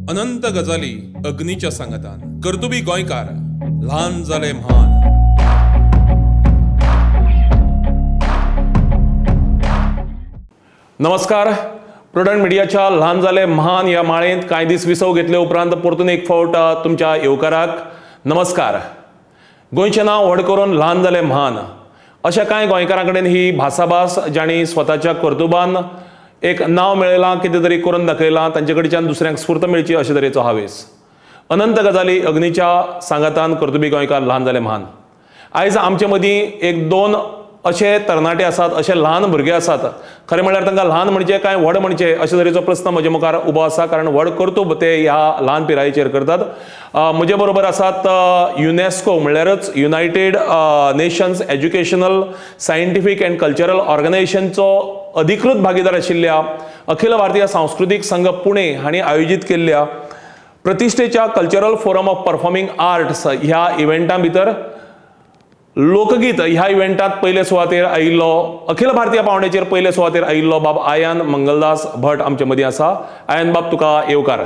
अनंत गजाली अग्नीच्या सांगातान. कर्तुबी गोंयकार, ल्हान जाले म्हान. नमस्कार. प्रुडंट मिडियाच्या ल्हान जाले म्हान ह्या माळेंत कांय दीस विसव घेतले उपरांत परतून एक फावट तुमच्या येवकाराक नमस्कार. गोंयचें नांव व्हड करून ल्हान जाले म्हान अशा कांय गोंयकारां कडेन ही भासाभास, जांणी स्वताच्या कर्तुबान एक नांव मेळयलां, कितें तरी करून दाखयलां, तांचे कडच्यान दुसऱ्यांक स्फूर्त मेळची अशे तरेचो हावेस. अनंत गजाली अग्नीच्या सांगातान कर्तुबी गोंयकार ल्हान जाले म्हान. आयज आमचे मदीं एक दोन अशे तरणाटे आसात, अशे ल्हान भुरगे आसात. खरें म्हणल्यार तांकां ल्हान म्हणचे काय व्हड म्हणचे अशे तरेचो प्रस्न म्हजे मुखार उबो आसा, कारण व्हड कर्तुब ते ह्या ल्हान पिरायेचेर करतात. म्हजे बरोबर आसात युनेस्को म्हणल्यारच United Nations Educational Scientific and Cultural ऑर्गनायझेशनचो अधिकृत भागीदार आशिल्ल्या अखिल भारतीय सांस्कृतीक संघ पुणे हांणी आयोजीत केल्ल्या प्रतिश्ठेच्या cultural forum of performing arts ह्या इव्हेंटा भितर लोकगीत ह्या इव्हेंटात पयले सुवातेर आयिल्लो, अखिल भारतीय पावंड्याचेर पयले सुवातेर आयिल्लो बाब आयान मंगलदास भट आमचे मदीं आसा. आयान बाब, तुका येवकार.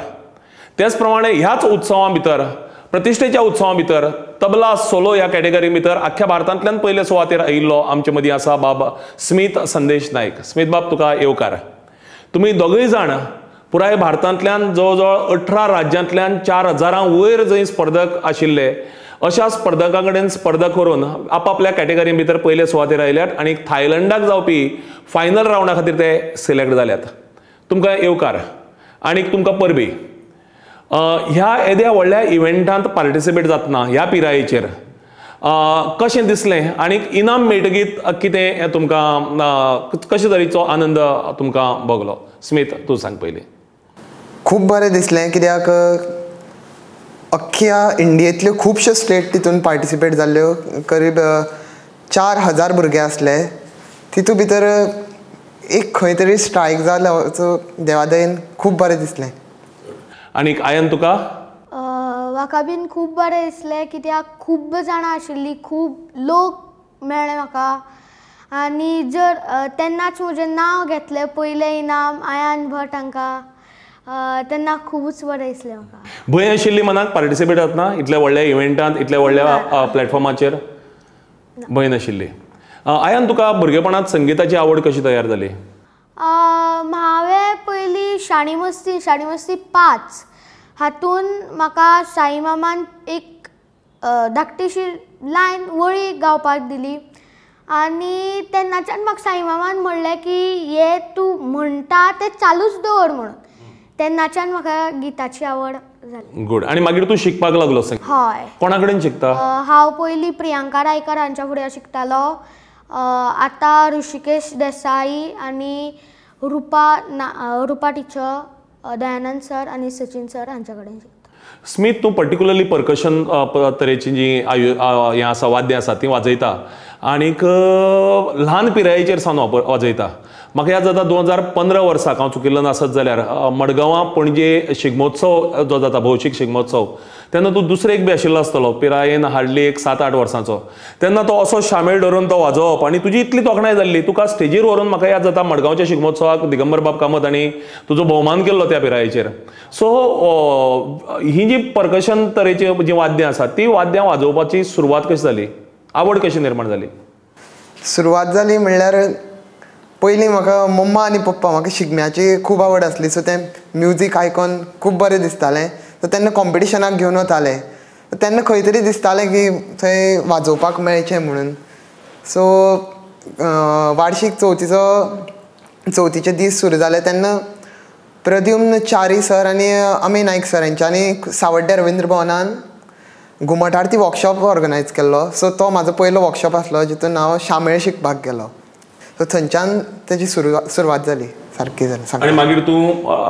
तेच प्रमाणे ह्याच उत्सवां भितर, प्रतिश्ठेच्या उत्सवां भितर तबला सोलो ह्या कॅटेगरी भितर आख्ख्या भारतांतल्यान पयले सुवातेर आयिल्लो आमचे मदीं आसा बाब स्मित संदेश नायक. स्मित बाब, तुका येवकार. तुमी दोगूय जाण पुराय भारतांतल्यान जवळ जवळ 18 राज्यांतल्यान 4000 वयर जंय स्पर्धक आशिल्ले अशा स्पर्धकां कडेन स्पर्धा करून आपापल्या कॅटेगरी भितर पयले सुवातेर आयल्यात आनी थायलंडाक जावपी फायनल रावंडा खातीर ते सिलेक्ट जाल्यात. तुमकां येवकार आनी तुमकां परबी. ह्या येद्या व्हडल्या इव्हेंटांत पार्टिसिपेट जातना ह्या पिरायेचेर कशें दिसलें आनी इनाम मेळटकीत कितें तुमकां, कशे तरेचो आनंद तुमकां भोगलो? स्मित, तूं सांग पयलीं. खूब बरें दिसलें, कित्याक अख्ख्या इंडियेंतल्यो खुबश्यो स्टेट तितून पार्टिसिपेट जाल्ल्यो. करीब 4000 भुरगे आसले. तितू भितर एक खंय तरी स्ट्रायक जालो, सो देवादयेन खूब बरें दिसलें. आनीक आयन, तुका? म्हाका बीन खूब बरें दिसलें, कित्याक खूब जाणां आशिल्लीं, खूब लोक मेळ्ळे म्हाका. आनी जर तेन्नाच म्हजें नांव घेतलें पयलें इनाम आयान भट हांकां, तेन्ना खुबूच बरें दिसलें म्हाका. भंय आशिल्ली मनाक पार्टिसिपेट जातना इतल्या व्हडल्या इव्हेंटांत, इतल्या व्हडल्या प्लॅटफॉर्माचेर? भंय नाशिल्ली. आयान, तुका भुरगेपणांत संगीताची आवड कशी तयार जाली? हांवें पयलीं शाणी मस्ती, शाणी मस्ती 5 हातून म्हाका साई मामान एक धाकटीशी लायन वळी गावपाक दिली आनी तेन्नाच्यान म्हाका साई मामान म्हणलें की हे तूं म्हणटा तें चालूच दवर म्हणून. तेन्नाच्यान म्हाका गिताची आवड जाली. गुड. आनी मागीर तूं शिकपाक लागलो? हय. कोणा कडेन शिकता? हांव पयलीं प्रियांका रायकर हांच्या फुडें शिकतालो, आतां ऋषिकेश देसाई आनी रुपा टिचर, दयानंद सर आनी सचिन सर हांच्या कडेन शिकता. स्मित, तूं पर्टिक्युलरली पर्कशन तरेची जी हें आसा, वाद्यां आसा तीं वाजयता आनीक ल्हान पिरायेचेर सावन वाजयता. म्हाका याद जाता 2015 वर्साक, हांव चुकिल्लो नासत जाल्यार, मडगांवां पणजे शिगमोत्सव जो जाता, भौशीक शिगमोत्सव, तेन्ना तूं दुसरेक बी आशिल्लो आसतलो, पिरायेन हार्डली एक 7-8 वर्सांचो. तेन्ना तो असो शामेळ धरून तो वाजोवप आनी तुजी इतली तोखणाय जाल्ली, तुका स्टेजीर व्हरून म्हाका याद जाता मडगांवच्या शिगमोत्सवाक दिगंबर बाब कामत आनी तुजो भोवमान केल्लो त्या पिरायेचेर. सो ही जी पर्कशन तरेची जी वाद्यां आसात ती वाद्यां वाजोवपाची सुरवात कशी जाली, आवड कशी निर्माण जाली? सुरवात जाली म्हणल्यार पयलीं म्हाका मम्मा आनी पप्पा, म्हाका शिगम्याची खूब आवड आसली, सो तें म्युजीक आयकोन खूब बरें दिसतालें. सो तेन्ना कॉम्पिटिशनाक घेवन वताले, तेन्ना खंय तरी दिसतालें की थंय वाजोवपाक मेळचें म्हणून. सो वार्षीक चवथीचे दीस सुरू जाले तेन्ना प्रद्युम्न च्यारी सर आनी अमे नायक सर हेंच्यांनी सावड्ड्या रविंद्र भवनान घुमट आरती वर्कशॉप ऑर्गनायज केल्लो. सो तो म्हाजो पयलो वर्कशॉप आसलो जितून हांव शामेळ शिकपाक गेलो. सो थंयच्यान तेजी सुरवात जाली सारकी जाली. आनी मागीर तूं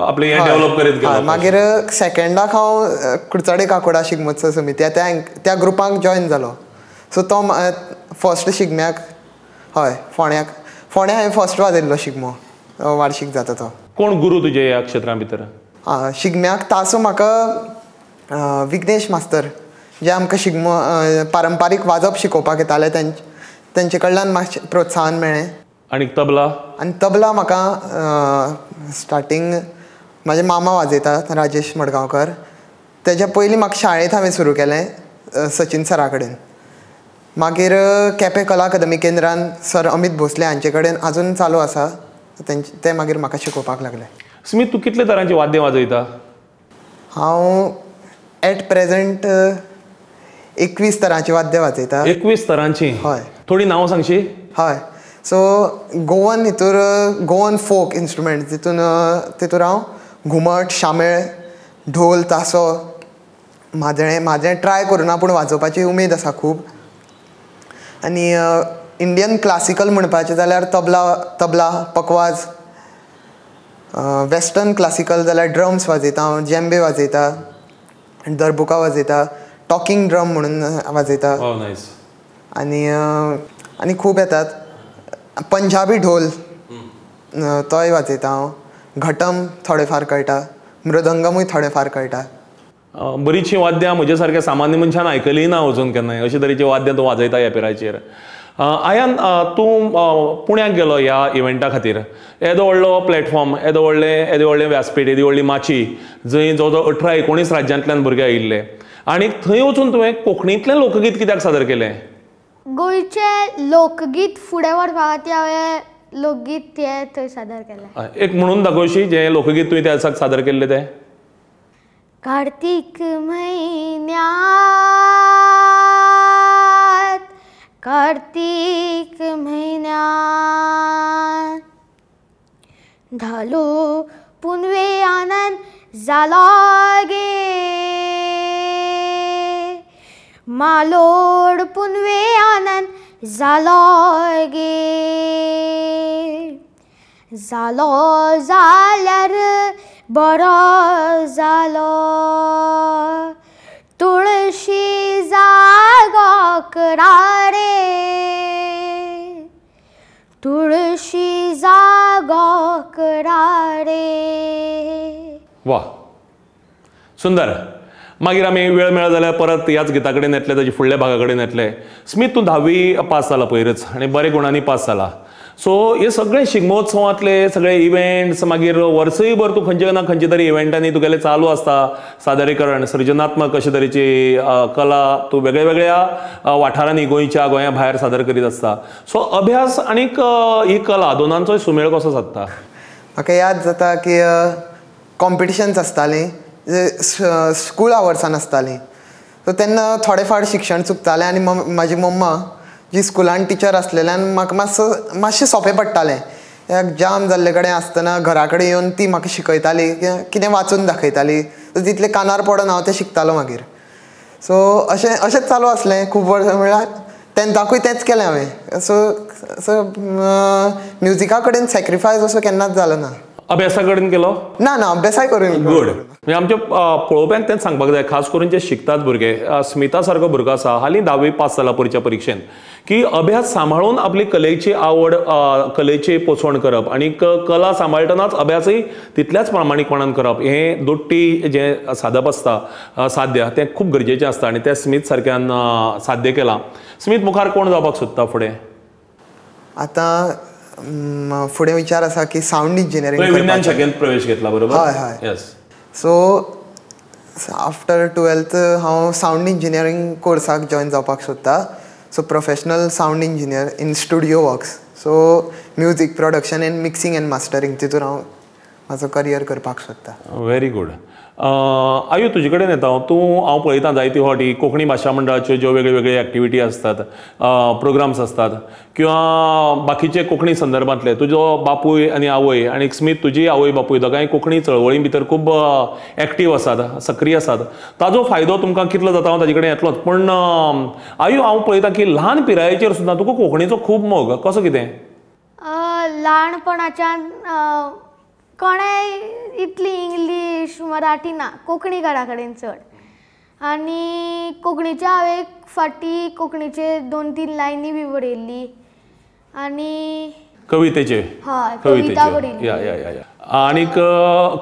आपलें हें डेव्हलप करीत गेलो? मागीर सेकेंडाक हांव कुडचडे काकोडा शिगमोत्सव समिती त्या ग्रुपाक जॉयन जालो. सो तो फर्स्ट शिगम्याक, हय, फोंड्याक, फोंड्या हांवें फर्स्ट वाजयल्लो शिगमो वार्षीक जाता तो. कोण गुरू तुजे ह्या क्षेत्रां भितर? शिगम्याक तासो म्हाका विघ्नेश मास्तर, जे आमकां शिगमो पारंपारीक वाजप शिकोवपाक येताले, तेंचे कडल्यान मातशें प्रोत्साहन मेळ्ळें. आनी तबला? आनी तबला म्हाका स्टार्टींग म्हाजे मामा वाजयतात राजेश मडगांवकर. तेज्या पयलीं म्हाका शाळेंत हांवें सुरू केलें सचिन सरा कडेन. मागीर केपें कला अकादमी केंद्रान सर अमीत भोसले हांचे कडेन आजून चालू आसा. तेंचे ते मागीर म्हाका शिकोवपाक लागले. स्मित, तूं कितले तरांची वाद्यां वाजयता? हांव एट प्रेजेंट 21 तरांची वाद्यां वाजयता. 21 तरांची? हय. थोडी नांवां सांगशी? हय. सो गोवन हितूर गोवन फोक इन्स्ट्रुमेंट तितून तितूर हांव घुमट, शामेळ, ढोल, तासो, म्हाजळें म्हाजळें ट्राय करुना पूण वाजोवपाची उमेद आसा खूब. आनी इंडियन क्लासिकल म्हणपाचें जाल्यार तबला, तबला, पकवाज. वेस्टर्न क्लासिकल जाल्यार ड्रम्स वाजयता हांव, जेम्बे वाजयता, दरबुका वाजयता, टॉकींग ड्रम म्हणून वाजयता. आनी आनी खूब येतात. पंजाबी ढोल तोय वाजयता हांव. घटम थोडे फार कळटा, मृदंगमूय थोडे फार कळटा. बरीचशीं वाद्यां म्हजे सारक्या सामान्य मनशान आयकलीं ना अजून केन्नाय. अशे तरेची वाद्यां तूं वाजयता ह्या पिरायेचेर. आयान, तूं पुण्याक गेलो ह्या इव्हेंटा खातीर. येदो व्हडलो प्लॅटफॉर्म, येदो व्हडलें येदी व्हडलें व्यासपीठ, येदी व्हडली माची जंय जवळ जवळ 18 19 राज्यांतल्यान भुरगे आयिल्ले आनी थंय वचून तुवें कोंकणींतलें लोकगीत कित्याक सादर केलें? गोंयचें लोकगीत फुडें व्हरपा खातीर हांवें लोकगीत हें थंय सादर केलें. एक म्हणून दाखोवशी जें लोकगीत तुवें त्या दिसाक सादर केल्लें तें? कार्तीक म्हयन्यांत, कार्तीक म्हयन्यांत, धालो पुनवे आनंद जालो गे, मालोड पुनवे आनंद जालो गे, जालो जाल्यार बरो जालो, तुळशी जागो करा रे, तुळशी जागो करा रे. वा, सुंदर. मागीर आमी वेळ मेळ्ळो जाल्यार परत ह्याच गिता कडेन येतले, ताजे फुडल्या भागा कडेन येतले. स्मित, तूं 10वी पास जाला पयरच आनी बरे गुणांनी पास जाला. सो हे सगळे शिगमोत्सवांतले सगळे इव्हेंट्स, मागीर वर्सय भर तूं खंयचे ना खंयचे तरी इव्हेंटांनी तुगेलें चालू आसता सादरीकरण, सृजनात्मक अशे तरेची कला तूं वेगळ्या वाठारांनी गोंयच्या गोंया भायर सादर करीत आसता. सो अभ्यास आनीक ही कला दोनांचोय सुमेळ कसो सादता? म्हाका याद जाता की कॉम्पिटिशन्स आसतालीं, स्कूल आवर्सान आसतालीं. सो तेन्ना थोडे फावट शिक्षण चुकतालें आनी म्हाजी मम्मा जी स्कुलान टिचर आसलेल्यान म्हाका मातसो मातशें सोंपें पडटालें. जाम जाल्ले कडेन आसतना घरा कडेन येवन ती म्हाका शिकयताली, कितें वाचून दाखयताली. सो तितलें कानार पडोन हांव तें शिकतालो मागीर. सो अशें अशेंच चालू आसलें खूब वर्सां, म्हळ्यार तेन्थाकूय तेंच केलें हांवें. सो सो म्युजिका कडेन सॅक्रिफायस असो केन्नाच जालो ना. अभ्यासा कडेन केलो? ना ना, अभ्यासाय करून. गुड. म्हणजे आमच्या पळोवप्यांक तेंच सांगपाक जाय, खास करून जे शिकतात भुरगे. स्मिता सारको भुरगो आसा, हालीं 10वी पास जाला पयरच्या परिक्षेन, की अभ्यास सांबाळून आपली कलेची आवड, कलेची पोसवण करप आनी कला सांबाळटनाच अभ्यासय तितल्याच प्रामाणीकपणान करप, हें दोट्टी जें सादप आसता साध्य, तें खूब गरजेचें आसता आनी तें स्मित सारक्यान साध्य केलां. स्मित, मुखार कोण जावपाक सोदता फुडें? आतां फुडें विचार आसा की सावंड इंजिनियरींग. विज्ञान शाखेंत प्रवेश घेतला बरोबर? हय हय. येस. सो आफ्टर 12th हांव सावंड इंजिनियरींग कोर्साक जॉयन जावपाक सोदता. So professional sound engineer in studio works. So music production and mixing and mastering तितून हांव म्हाजो करियर करपाक सोदता. Very good. आयु, तुजे कडेन येता हांव. तूं हांव पळयता जायती फावटी कोंकणी भाशा मंडळाच्यो ज्यो वेगळ्यो वेगळ्यो एक्टिविटी आसतात, प्रोग्राम्स आसतात किंवा बाकीचे कोंकणी संदर्भांतले, तुजो बापूय आनी आवय आनी स्मित तुजी आवय बापूय दोगांय कोंकणी चळवळी भितर खूब एक्टीव आसात, सक्रीय आसात. ताजो फायदो तुमकां कितलो जाता हांव ताजे कडेन येतलोच, पूण आयु हांव पळयता की ल्हान पिरायेचेर सुद्दां तुका कोंकणीचो खूब मोग, कसो कितें? ल्हानपणाच्यान कोणें इतली इंग्लीश मराठी ना, कोंकणी घरा कडेन चड. आनी कोंकणीचे हांवें एक फावटी कोंकणीचे 2-3 लायनी बी बरयल्ली आनी कवितेचे. हय, कविता बरयल्ली. या या या. आनीक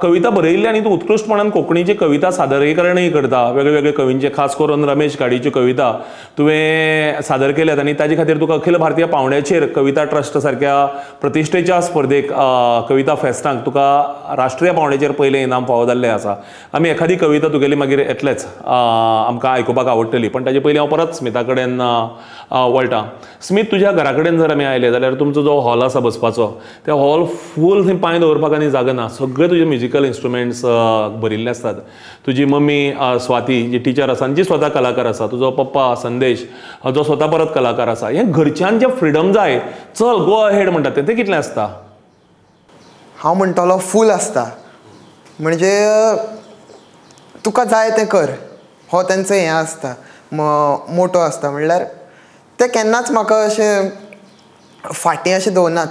कविता बरयल्ली आनी तूं उत्कृश्टपणान कोंकणीची कविता सादरीकरणूय करता. वेगळे वेगळे कवींचे, खास करून रमेश घाडीच्यो कविता तुवें सादर केल्यात आनी ताजे खातीर तुका अखिल भारतीय पावंड्याचेर कविता ट्रस्ट सारक्या प्रतिश्ठेच्या स्पर्धेक कविता फेस्तांक तुका राष्ट्रीय पावंड्याचेर पयलें इनाम फावो जाल्लें आसा. आमी एखादी कविता तुगेली मागीर येतलेच, आमकां आयकुपाक आवडटली. पण ताजे पयलीं हांव परत स्मिता कडेन वळटा. स्मित, तुज्या घरा कडेन जर आमी आयले जाल्यार तुमचो जो हॉल आसा बसपाचो, त्या हॉल फूल थंय पांय दवरपाक आनी जागा ना, सगळे तुजे म्युजिकल इन्स्ट्रुमेंट्स भरिल्ले आसतात. तुजी मम्मी स्वाती जी टिचर आसा आनी जी स्वता कलाकार आसा, तुजो पप्पा संदेश जो स्वता परत कलाकार आसा. हें घरच्यान जें फ्रिडम जाय, चल गो अहेड म्हणटात तें कितलें आसता? हांव म्हणटलो फूल आसता. म्हणजे तुका जाय तें कर हो तेंचो हें आसता, मोटो आसता. म्हणल्यार ते केन्नाच म्हाका अशें फाटीं अशें दवरनात,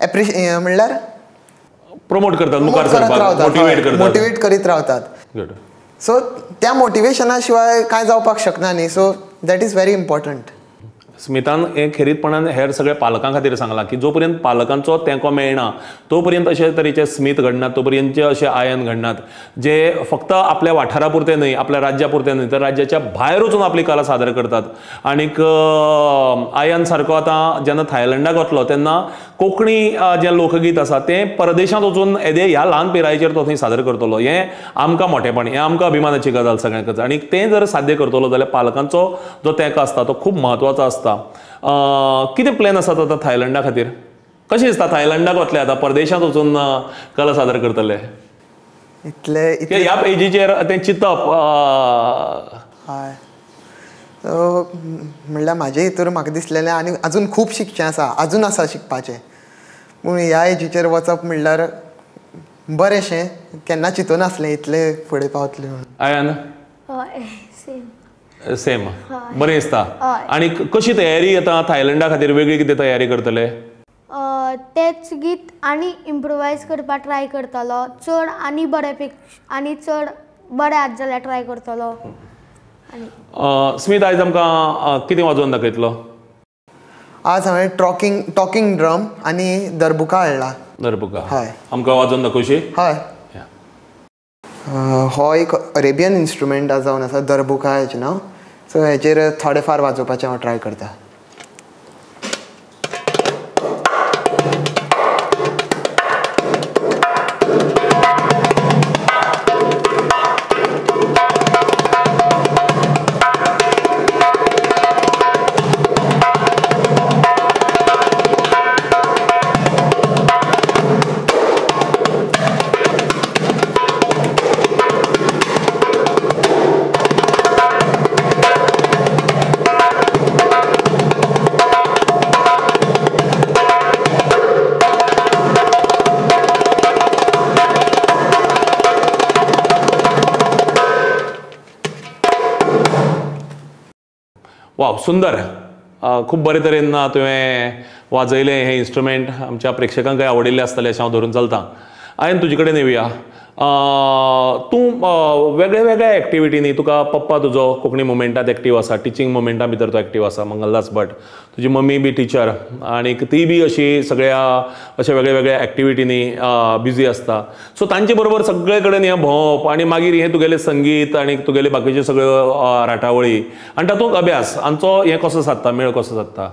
एप्रिशिए म्हणल्यार प्रमोट करतात, मुखार सरपाक मोटिवेट करतात, मोटिवेट करीत रावतात. सो त्या मोटिवेशना शिवाय कांय जावपाक शकना न्ही. So that is very important. स्मितान हें खेरीतपणान हेर सगळ्या पालकां खातीर सांगलां की जो पर्यंत पालकांचो तेंको मेळना तो पर्यंत अशे तरेचे स्मित घडनात, तो पर्यंतचे अशे आयन घडनात जे फक्त आपल्या वाठारा पुरते न्हय, आपल्या राज्या पुरते न्हय, तर राज्याच्या भायर वचून आपली कला सादर करतात. आनीक आयन सारको आतां जेन्ना थायलंडाक वतलो तेन्ना कोंकणी जें लोकगीत आसा तें परदेशांत वचून येदे ह्या ल्हान पिरायेचेर तो थंय सादर करतलो, हें आमकां मोटेपण, हें आमकां अभिमानाची गजाल सगळ्यांकच. आनी तें जर साध्य करतलो जाल्यार पालकांचो जो तेंको आसता तो खूब म्हत्वाचो आसता. कितें प्लॅन आसात आतां थायलंडा खातीर? कशें दिसता थायलंडाक वतले आतां परदेशांत वचून कला सादर करतले? इतले ह्या एजीचेर तें चिंतप? हय, म्हणल्यार म्हाजे हितूर म्हाका दिसलेलें आनी अजून खूब शिकचें आसा, अजून आसा शिकपाचें. पूण ह्या एजीचेर वचप म्हणल्यार बरेंशें केन्ना चिंतून नासलें इतलें फुडें पावतलें म्हणून. आयन हय, सेम सेम बरें दिसता. आनी कशी तयारी आतां थायलंडा खातीर वेगळी कितें तयारी करतले? तेच गीत आनी इम्प्रोवायज करपाक ट्राय करतलो चड आनी बरें पेक्षा आनी चड बरें आसा जाल्यार ट्राय करतलो. स्मित, आयज आमकां कितें वाजोवन दाखयतलो? आज हांवें टॉकिंग ड्रम आनी दरबुका हाडला. दरबुका हय, आमकां वाजोवन दाखोवशी? हय, हो एक अरेबियन इन्स्ट्रुमेंट जावन आसा दरबुका हेचें नांव. सो हेचेर थोडे फार वाजोवपाचें हांव ट्राय करता. वाव, सुंदर, खूब बरे तरेन तुवें वाजयलें हें इन्स्ट्रुमेंट. आमच्या प्रेक्षकांकय आवडिल्लें आसतलें अशें हांव धरून चलतां. आयन तुजे कडेन येवया. तूं वेगळ्या वेगळ्या एक्टिविटींनी, तुका पप्पा तुजो कोंकणी मुवमेंटांत एक्टीव आसा, टिचींग मुवमेंटा भितर तो एक्टीव आसा, मंगलदास भट. तुजी मम्मी बी टिचर आनी ती बी अशी सगळ्या अशा वेगळ्या वेगळ्या एक्टिविटींनी बिजी आसता. सो तांचे बरोबर सगळे कडेन हें भोंवप आनी मागीर हें तुगेलें संगीत आनी तुगेले बाकीच्यो सगळ्यो राटावळी आनी तातूंत अभ्यास हांचो हें कसो सादता, मेळ कसो सादता?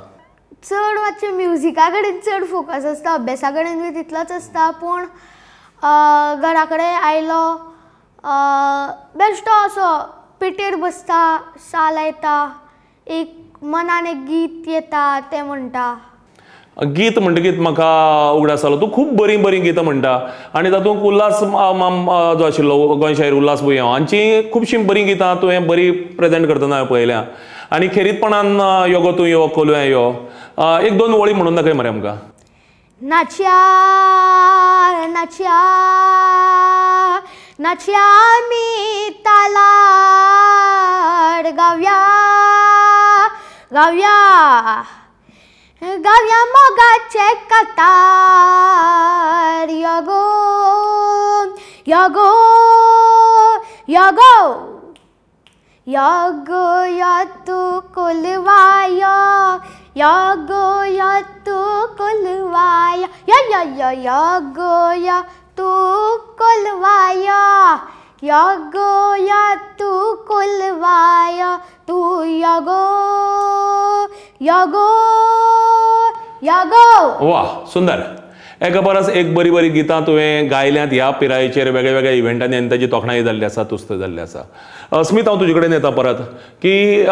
चड मातशें म्युजिका कडेन चड फोकस आसता, अभ्यासा कडेन बी तितलोच आसता. पूण घरा कडेन आयलो बेश्टो असो पेटेर बसता, साल येता, एक मनान एक गीत येता तें म्हणटा. गीत म्हणटकीत म्हाका उगडास जालो, तूं खूब बरीं बरीं गितां म्हणटा आनी तातूंत उल्हास माम जो आशिल्लो गोंय शाहीर उल्हास बुयांव हांची खुबशीं बरीं गितां तुवें बरी प्रेजेंट करतना हांवें पळयल्या. आनी खेरीतपणान यो गो तूं यो कोलव्यां यो, एक दोन वळी म्हणून दाखय मरे आमकां. नाचया नाचया नाचया मी तालार गावया गावया गावया मोगाचे कतार यो गो यो गो यो गो या गो या तू कोलवाया, या गो या तू कोलवाया, या या या या गो या तू कोलवाया, या गो या तू कोलवाया, तू या गो या गो या गो. वा सुंदर. एका परस एक बरी बरी गितां तुवें गायल्यांत ह्या पिरायेचेर वेगळ्या वेगळ्या इव्हेंटांनी आनी ताजी तोखणाय जाल्ली आसा, तुस्त जाल्ली आसा. स्मित, हांव तुजे कडेन येता परत की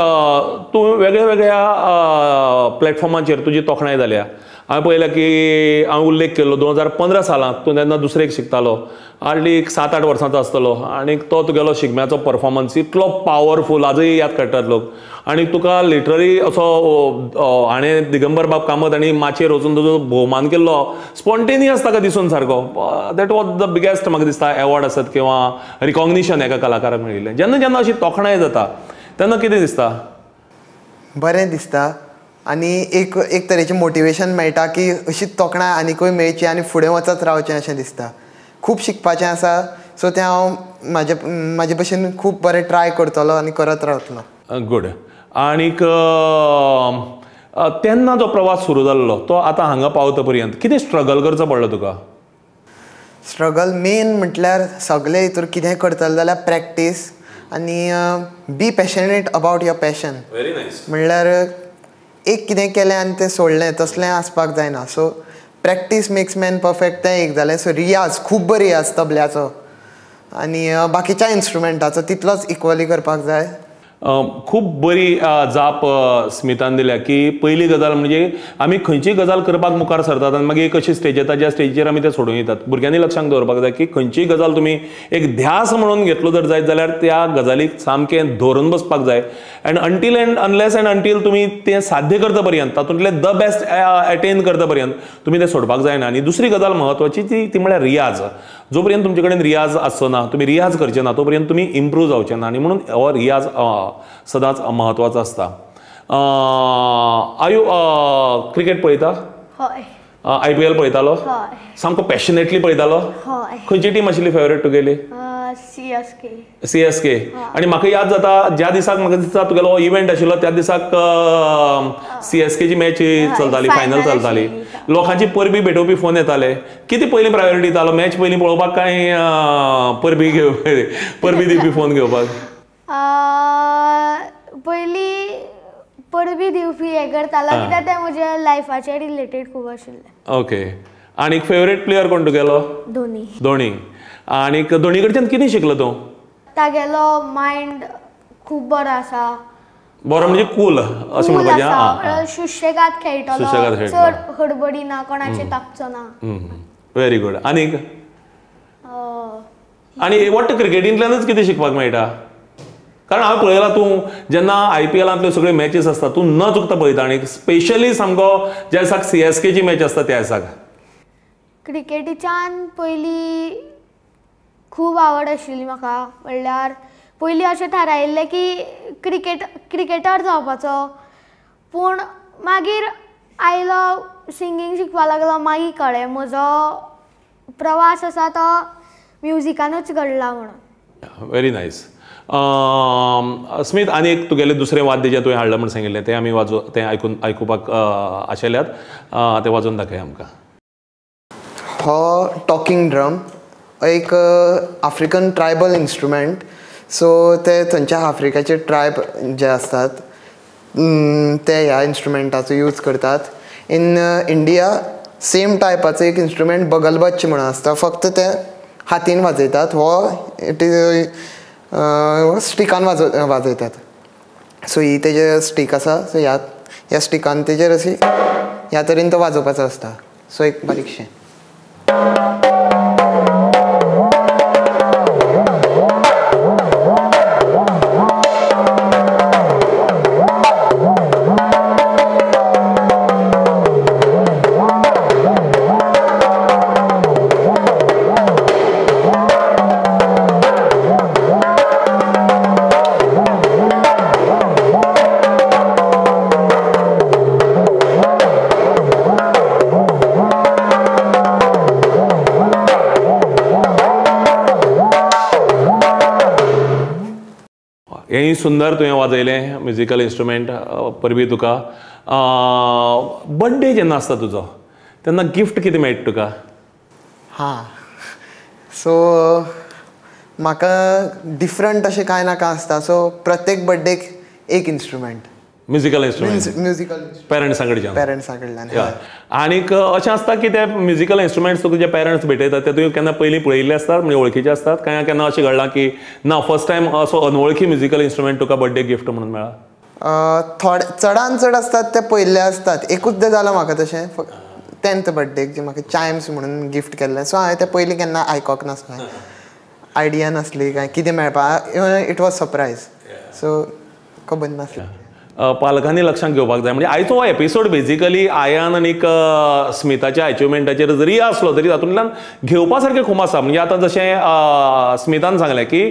तूं वेगळ्या वेगळ्या प्लॅटफॉर्माचेर तुजी तोखणाय जाल्या. हांवें पळयलां की हांवें उल्लेख केल्लो 2015 सालांत तूं तेन्ना दुसरेक शिकतालो, हार्डली एक 7-8 वर्सांचो आसतलो, आनी तो तुगेलो शिगम्याचो परफॉर्मन्स इतलो पावरफूल आजूय याद काडटात लोक. आनी तुका लिटरली असो हाणें दिगंबर बाब कामत आनी माचयेर वचून तुजो भोवमान केल्लो स्पॉन्टेनियस ताका दिसून सारको. That was the biggest म्हाका दिसता एवॉर्ड आसत किंवा रिकॉग्निशन एका कलाकाराक मेळिल्लें. जेन्ना जेन्ना अशी तोखणाय जाता तेन्ना कितें दिसता? बरें दिसता आनी एक एक तरेचें मोटिवेशन मेळटा की अशीच तोखणाय आनिकूय मेळची आनी फुडें वचत रावचें अशें दिसता. खूब शिकपाचें आसा, सो तें हांव म्हाजे म्हाजे भशेन खूब बरें ट्राय करतलो आनी करत रावतलो. गूड. आनीक तेन्ना जो प्रवास सुरू जाल्लो तो आतां हांगा पावता पर्यंत कितें स्ट्रगल करचो पडलो तुका? स्ट्रगल मेन म्हटल्यार सगळे हितूर कितें करतले जाल्यार प्रॅक्टीस आनी be passionate about your passion. Very nice. म्हणल्यार एक कितें केलें आनी तें सोडलें तसलें आसपाक जायना. So practice makes man perfect तें एक जालें. सो रियाज, खूब रियाज तबल्याचो आनी बाकीच्या इन्स्ट्रुमेंटाचो तितलोच इक्वली करपाक जाय. खूब बरी जाप स्मितान दिल्या की पयली गजाल म्हणजे आमी खंयची गजाल करपाक मुखार सरतात आनी मागीर एक अशी स्टेज येता ज्या स्टेजीचेर आमी ते सोडून येतात. भुरग्यांनी लक्षांत दवरपाक जाय की खंयचीय गजाल तुमी एक ध्यास म्हणून घेतलो जर जायत जाल्यार त्या गजालीक सामकें धरून बसपाक जाय and until and unless and until तुमी तें साध्य करता पर्यंत, तातूंतलें the best एटेन करता पर्यंत तुमी तें सोडपाक जायना. आनी दुसरी गजाल म्हत्वाची ती ती म्हळ्यार रियाज. जो पर्यंत तुमचे कडेन रियाज आसचो ना, तुमी रियाज करचे ना, तो पर्यंत तुमी इम्प्रूव जावचे ना, आनी म्हणून हो रियाज सदांच म्हत्वाचो आसता. आयु क्रिकेट पळयता? हय. IPL पळयतालो? हय. सामको पॅशनेटली पळयतालो? हय. खंयची टीम आशिल्ली फेवरेट तुगेली? CSK. CSK. आनी म्हाका याद जाता ज्या दिसाक म्हाका दिसता तुगेलो हो इव्हेंट आशिल्लो त्या दिसाक CSKची मॅच चलताली, फायनल चलताली, लोकांची परबी भेटोवपी फोन येताले. कितें पयलीं प्रायोरिटी दितालो, मॅच पयलीं पळोवपाक काय परबी परबी दिवपी फोन घेवपाक? पयलीं परबी दिवपी हें करतालो कित्याक तें म्हज्या लायफाचे रिलेटेड खूब आशिल्लें. ओके. आनी फेवरेट प्लेयर कोण तुगेलो? धोनी. धोनी. आनी धोनी कडच्यान कितें शिकलो तूं? तागेलो मायंड खूब बरो आसा. बरो म्हणजे कूल अशें म्हणपाचें? सुशेगाद खेळटलो, चड हडबडी ना, कोणाचेर तापचो ना. Very good. आनीक आनी वट्ट क्रिकेटींतल्यानच कितें शिकपाक मेळटा? कारण हांवें पळयलां तूं जेन्ना IPLांतल्यो सगळ्यो मॅचीस आसता तूं न चुकता पळयता, आनी स्पेशली सामको ज्या दिसाक CSKची मॅच आसता त्या दिसाक. क्रिकेटीच्यान पयलीं खूब आवड आशिल्ली म्हाका. म्हणल्यार पयलीं अशें थारायिल्लें की क्रिकेटर जावपाचो, पूण मागीर आयलो सिंगींग शिकपाक लागलो, मागीर कळ्ळें म्हजो प्रवास आसा तो म्युजिकानूच घडला म्हणून. Very nice. Smit, आनी एक तुगेलें दुसरें वाद्य जें तुवें हाडलां म्हूण सांगिल्लें तें आमी तें आयकुपाक आशेल्यात, तें वाजोवन दाखय आमकां. हो टॉकिंग ड्रम एक आफ्रिकन ट्रायबल इन्स्ट्रुमेंट. सो ते थंयच्या आफ्रिकाचे ट्रायब जे आसतात ते ह्या इन्स्ट्रुमेंटाचो यूज करतात. इन इंडिया सेम टायपाचो एक इन्स्ट्रुमेंट बगलबच्च म्हणून आसता, फक्त ते हातीन वाजयतात, हो it is स्टिकान वाजयतात. सो ही तेजे स्टीक आसा, सो ह्या स्टिकान तेजेर अशी ह्या तरेन तो वाजोवपाचो आसता. सो एक बारीकशें. हेंय सुंदर तुवें वाजयलें म्युजिकल इन्स्ट्रुमेंट, परबी तुका. बड्डे जेन्ना आसता तुजो तेन्ना गिफ्ट कितें मेळटा तुका? हां, सो म्हाका डिफरंट अशें कांय नाका आसता. सो प्रत्येक बड्डेक एक इन्स्ट्रुमेंट, म्युजिकल इन्स्ट्रुमेंट, म्युजिकल पेरंट्सां कडच्यान, पेरंट्सां कडल्यान. आनीक अशें आसता की ते म्युजिकल इन्स्ट्रुमेंट्स तुजे पेरंट्स भेटयतात ते तुवें केन्ना पयलीं पळयिल्ले आसतात, म्हणजे वळखीचे आसतात? काय केन्ना अशें घडलां की ना फर्स्ट टायम असो अनवळखी म्युजिकल इन्स्ट्रुमेंट तुका बर्थडे गिफ्ट म्हणून मेळ्ळा? थोडे चडान चड आसतात ते पळयल्ले आसतात. एकूचदां जालां म्हाका तशें, 10th बर्थडेक जे म्हाका चायम्स म्हणून गिफ्ट केल्ले. सो हांवें तें पयलीं केन्ना आयकोंक नासलें, आयडिया नासली काय कितें मेळपा, it was surprise. सो खबर नासलें. पालकांनी लक्षांत घेवपाक जाय. म्हणजे आयचो हो एपिसोड बेजिकली आयान आनीक स्मिताच्या अचिवमेंटाचेर जरी आसलो तरी तातूंतल्यान घेवपा सारकें खूब आसा. म्हणजे आतां जशें स्मितान सांगलें की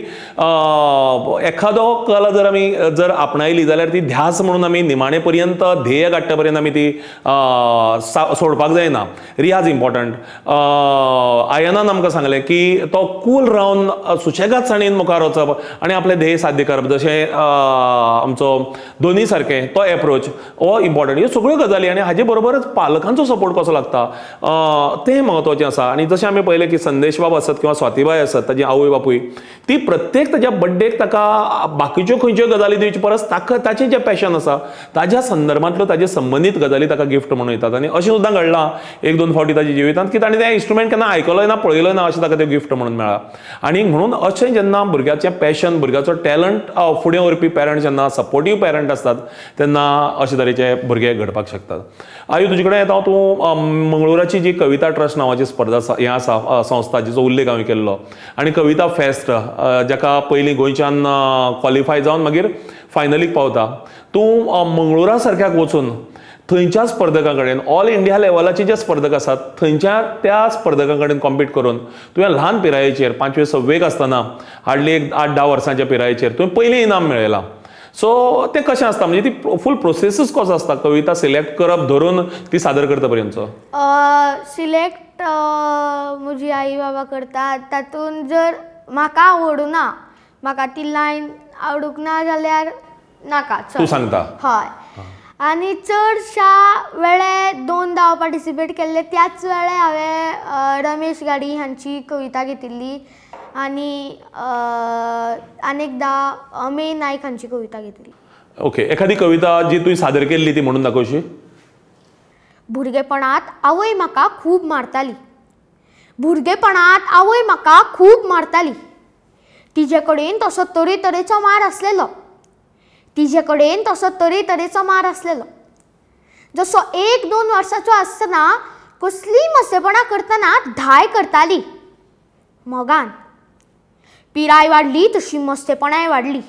एखादो कला जर आमी जर आपणायली जाल्यार ती ध्यास म्हणून आमी निमाणे पर्यंत ध्येय गांठ्ठा पर्यंत आमी ती सोडपाक जायना. रियाज इम्पॉर्टंट. आयनान आमकां सांगलें की तो कूल रावन सुशेगादसाणेन मुखार वचप आनी आपलें ध्येय साध्य करप, जशें आमचो दोनी सारकें तो एप्रोच हो इम्पॉर्टंट. ह्यो सगळ्यो गजाली आनी हाजे बरोबरच पालकांचो सपोर्ट कसो लागता तें म्हत्वाचें आसा. आनी जशें आमी पळयलें की संदेश बाब आसत किंवा स्वातीबाय आसत, ताजी आवय बापूय ती प्रत्येक ताज्या बड्डेक ताका बाकीच्यो खंयच्यो गजाली दिवचे परस ताका ताचें जें पॅशन आसा ताज्या संदर्भांतल्यो ताजे संबंदीत गजाली ताका गिफ्ट म्हणून येतात. आनी अशें सुद्दां घडलां एक दोन फावटी ताज्या जिवितांत की ताणें तें इन्स्ट्रुमेंट केन्ना आयकलोय ना, पळयलो ना, अशें ताका तें गिफ्ट म्हणून मेळ्ळां. आनी म्हणून अशें जेन्ना भुरग्याचें पॅशन, भुरग्याचो टॅलंट फुडें व्हरपी पेरंट जेन्ना सपोर्टीव पेरंट आसतात तेन्ना अशे तरेचे भुरगे घडपाक शकतात. आयु तुजे कडेन येता, तूं मंगळुराची जी कविता ट्रस्ट नांवाची स्पर्धा आसा, हें आसा संस्था जिचो उल्लेख हांवें केल्लो, आनी कविता फेस्ट जाका पयलीं गोंयच्यान क्वॉलिफाय जावन मागीर फायनलीक पावता, तूं मंगळुरा सारक्याक वचून थंयच्या स्पर्धकां कडेन, ऑल इंडिया लेवलाचे जे स्पर्धक आसात थंयच्या त्या स्पर्धकां कडेन कॉम्पीट करून तुवें ल्हान पिरायेचेर 5वे 6वेक आसतना हार्डली एक 8-10 वर्सांच्या पिरायेचेर तुवें पयलें इनाम मेळयलां. सो तें कशें आसता, म्हणजे ती फूल प्रोसेसूच कसो आसता कविता सिलेक्ट करप धरून ती सादर करता पर्यंतचो? सिलेक्ट म्हजी आई बाबा करतात. तातूंत जर म्हाका आवडूना, म्हाका ती लायन आवडूंक ना जाल्यार नाका, तूं सांगता? हय. आनी चडश्या वेळे 2 हांव पार्टिसिपेट केल्ले त्याच वेळे हांवें रमेश गाडी हांची कविता घेतिल्ली आनी अनेकदां अमेय नायक हांची कविता घेतिल्ली. ओके, एखादी कविता जी तुवें सादर केल्ली ती म्हणून दाखोवशी? भुरगेपणांत आवय म्हाका खूब मारताली, भुरगेपणांत आवय म्हाका खूब मारताली, तिजे कडेन तसो तरेतरेचो मार आसलेलो, तिजे कडेन तसो तरेतरेचो मार आसलेलो. जसो 1-2 वर्साचो आसतना कसलीय मस्तेपणां करतना धाय करताली मोगान. पिराय वाडली तशी मस्तेपणांय वाडली,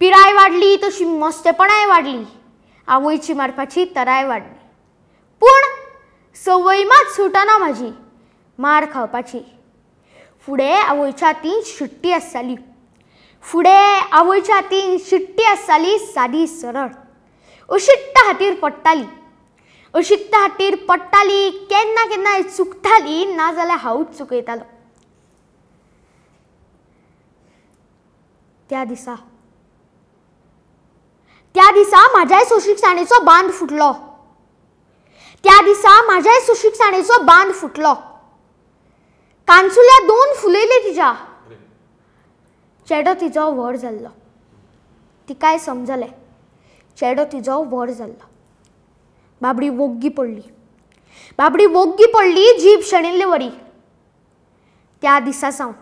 पिराय वाडली तशी मस्तेपणांय वाडली, आवयची मारपाची तराय वाडली. पूण संवय मात सुटना म्हाजी मार खावपाची. फुडें आवयच्या हातीन शिट्टी आसताली, फुडें आवयच्या हातीन शिट्टी आसताली, सादी सरळ अशिट्ट हातीर पडटाली, अशिट्ट हातीर पडटाली, केन्ना केन्नाय चुकताली, नाजाल्यार हांवूच चुकयतालो. त्या दिसा, त्या दिसा म्हाज्याय सोंशीकसाणेचो बांद फुटलो, त्या दिसा म्हाज्याय सोंशीकसाणेचो बांद फुटलो. कानसुल्या 2 फुलयले तिज्या, चेडो तिजो व्हड जाल्लो, तिकाय समजलें चेडो तिजो व्हड जाल्लो. बाबडी वोग्गी पडली, बाबडी वोग्गी पडली, जीब शेणिल्ले वरी. त्या दिसा सावन,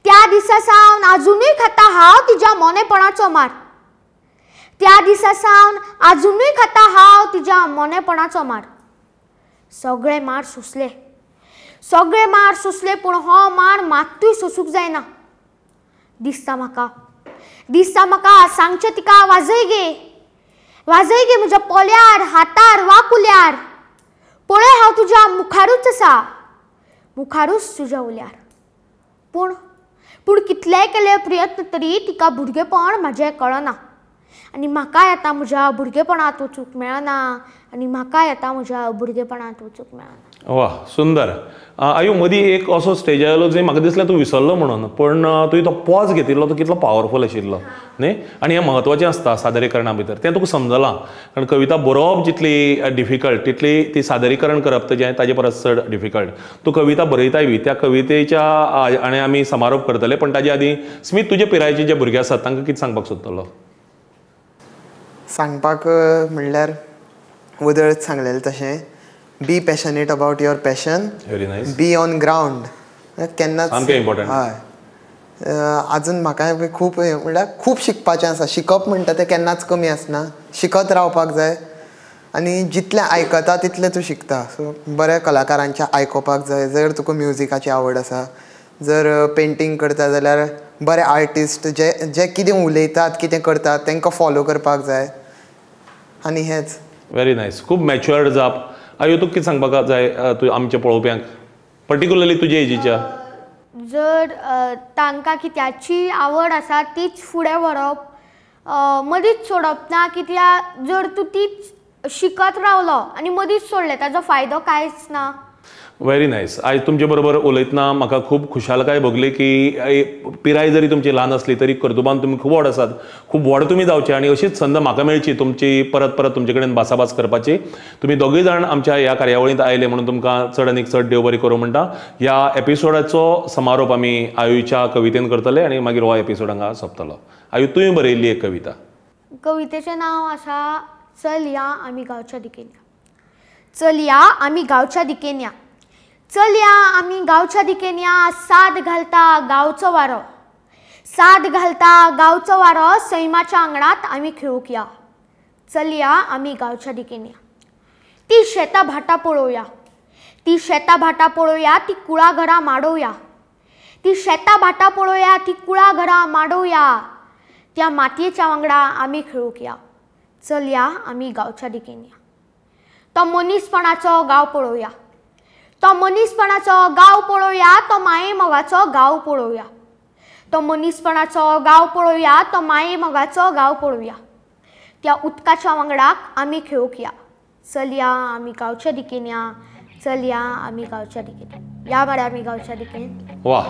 त्या दिसा सावन आजुनूय खाता हांव तिज्या मोनेपणाचो मार, त्या दिसा सावन आजुनूय खाता हांव तिज्या मोनेपणाचो मार. सगळे मार सोंसले, सगळे मार सोंसले, पूण हो मार मात्तूय सोंसूंक जायना. दिसता म्हाका, दिसता म्हाका सांगचें तिका वाजय गे, वाजय गे म्हज्या पोल्यार, हातार वा कुल्यार, पळय हांव तुज्या मुखारूच आसा, मुखारूच तुज्या उल्यार. पूण पूण कितलेय केले प्रयत्न तरी तिका भुरगेपण म्हाजें कळना आनी म्हाकाय आतां म्हज्या भुरगेपणांत वचूंक मेळना, आनी म्हाकाय आतां म्हज्या भुरगेपणांत वचूंक मेळना. वा सुंदर. आयु मदीं एक असो स्टेज आयलो जंय म्हाका दिसलें तूं विसरलो म्हणून, पूण तुवें तो पॉज घेतिल्लो तो कितलो पावरफूल आशिल्लो न्ही. आनी हें म्हत्वाचें आसता सादरीकरणा भितर, तें तुका समजलां, कारण कविता बरोवप जितली डिफिकल्ट तितली ती सादरीकरण करप तेजें ताजे परस चड डिफिकल्ट. तूं कविता बरयताय बी त्या कवितेच्या आनी आमी समारोप करतले, पण ताजे आदीं स्मित तुजे पिरायेचे जे भुरगे आसात तांकां कितें सांगपाक सोदतलो? सांगपाक म्हणल्यार वदळच सांगलेलें तशें, be passionate about your passion, very nice, be on ground केन्नाच सामकें इम्पॉर्टंट. हय, आजून म्हाका खूब म्हणल्यार खूब शिकपाचें आसा. शिकप म्हणटा तें केन्नाच कमी आसना, शिकत रावपाक जाय आनी जितलें आयकता तितलें तूं शिकता. सो बऱ्या कलाकारांचें आयकुपाक जाय. जर तुका म्युजिकाची आवड आसा, जर पेंटींग करता जाल्यार बरे आर्टिस्ट जे जे कितें उलयतात कितें करतात तांकां फॉलो करपाक जाय. आनी हेंच. व्हेरी नायस, खूब मॅच्युअर्ड जाप. आयु तुका कितें सांगपाक जाय तूं आमच्या पळोवप्यांक, पर्टिक्युलरली तुजे एजीच्या? जर तांकां कित्याची आवड आसा तीच फुडें व्हरप, मदींच सोडप ना. कित्याक जर तूं तीच शिकत रावलो आनी मदींच सोडलें ताजो फायदो कांयच ना. Very nice. आयज तुमचे बरोबर उलयतना म्हाका खूब खुशालकाय भोगली की पिराय जरी तुमची ल्हान आसली तरी कर्तुबान तुमी खूब व्हड आसात, खूब व्हड तुमी जावचे आनी अशीच संद म्हाका मेळची तुमची परत परत तुमचे कडेन भासाभास करपाची. तुमी दोगूय जाण आमच्या ह्या कार्यावळींत आयले म्हणून तुमकां चड आनीक चड देव बरें करूं म्हणटा. ह्या एपिसोडाचो समारोप आमी आयुच्या कवितेन करतले आनी मागीर हो एपिसोड हांगा सोंपतलो. आयु, तुवें बरयल्ली एक कविता. कवितेचें नांव आसा चल या आमी गांवच्या दिकेन या. चल या आमी गांवच्या दिकेन या, चल या आमी गांवच्या दिकेन या, साद घालता गांवचो वारो, साद घालता गांवचो वारो, सैमाच्या आंगणांत आमी खेळूंक या. चल या आमी गांवच्या दिकेन या. ती शेतां भाटां पळोवया, ती शेतां भाटां पळोवया, ती कुळागरां माडोवया, ती शेतां भाटां पळोवया, ती कुळागरां माडोवया, त्या मातयेच्या वांगडा आमी खेळूंक या. चल या आमी गांवच्या दिकेन या. तो मनीसपणाचो गांव पळोवया, तो मनीसपणाचो गांव पळोवया, तो माये मोगाचो गांव पळोवया, तो मनीसपणाचो गांव पळोवया, तो माये मोगाचो गांव पळोवया, त्या उदकाच्या वांगडाक आमी खेळूंक या. चल या आमी गांवच्या दिकेन या, चल या आमी गांवच्या दिकेन या. मरे आमी गांवच्या दिकेन. वा.